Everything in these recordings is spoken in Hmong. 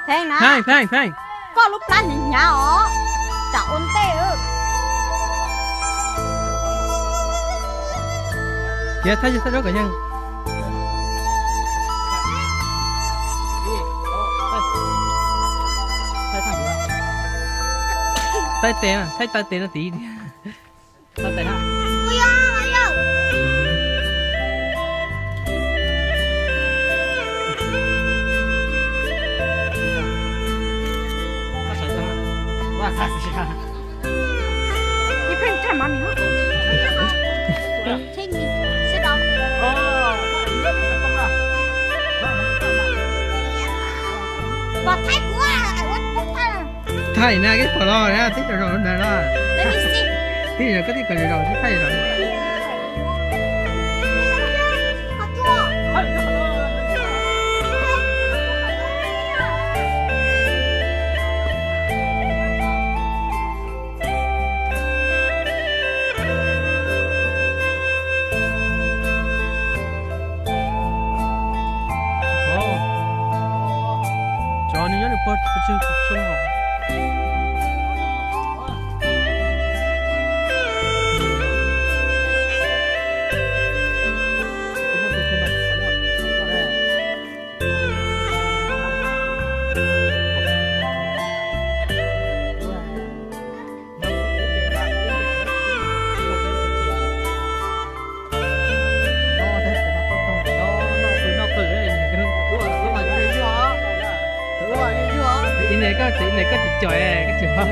Pheej na. Pheej, pheej, pheej. Koj lub plab hnyav hnyav os, tsam ua ntej. Ces thaij, thaij zaub kom yeej. Thaij tes, thaij taw tes no tid. Thaij na, koj pom los na, tib zaug zaum ntawd los. Tib zaug koj tib kom zaum zaum, thaij zaum. Tsov nws nyob nws pog tswg xyoo os. Ib ne koj tsis, ib ne koj tsis coj, koj tsis pom.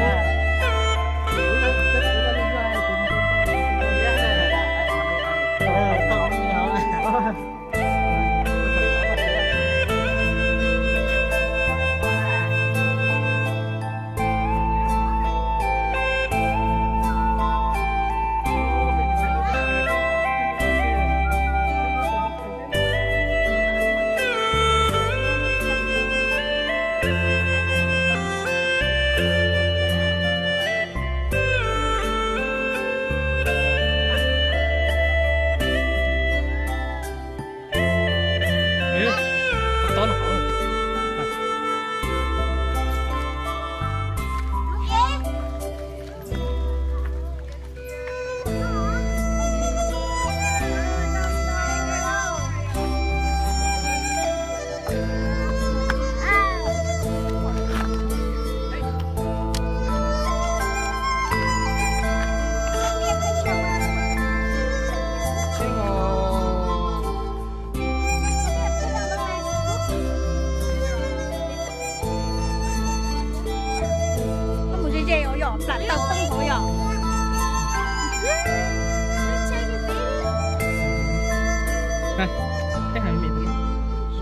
Koj mus ze ze os yom, plam taw poob hauv yom.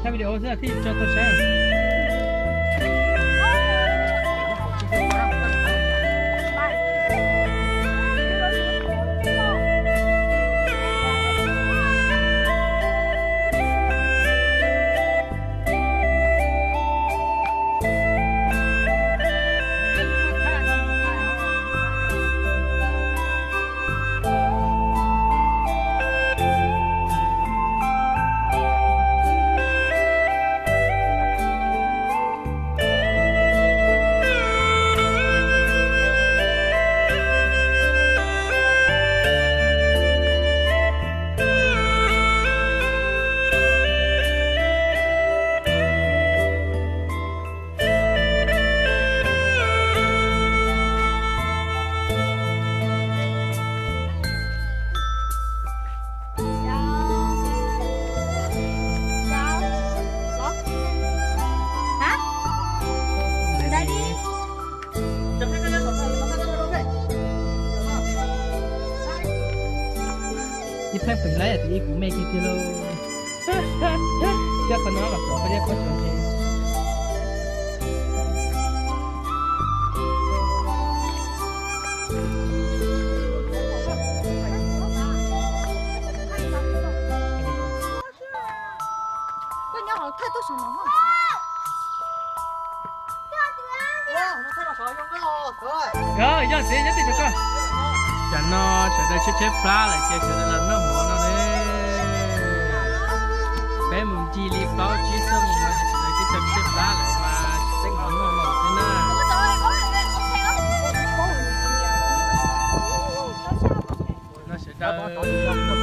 Thaij video xwb thiaj tso tau saib. Ib pheej pem laib tias ib kuv me kiag tiag lauj. Coj qhov no los pov peb liab pob tsuas ntse. Koj nyob hauv thawj tuaj saum no. Yog txiv nyob twg saum koj? Tam no sawv daws tshaib tshaib plab lawm ces sawv daws los noj mov no ne. Ua, tod tsis yog kuv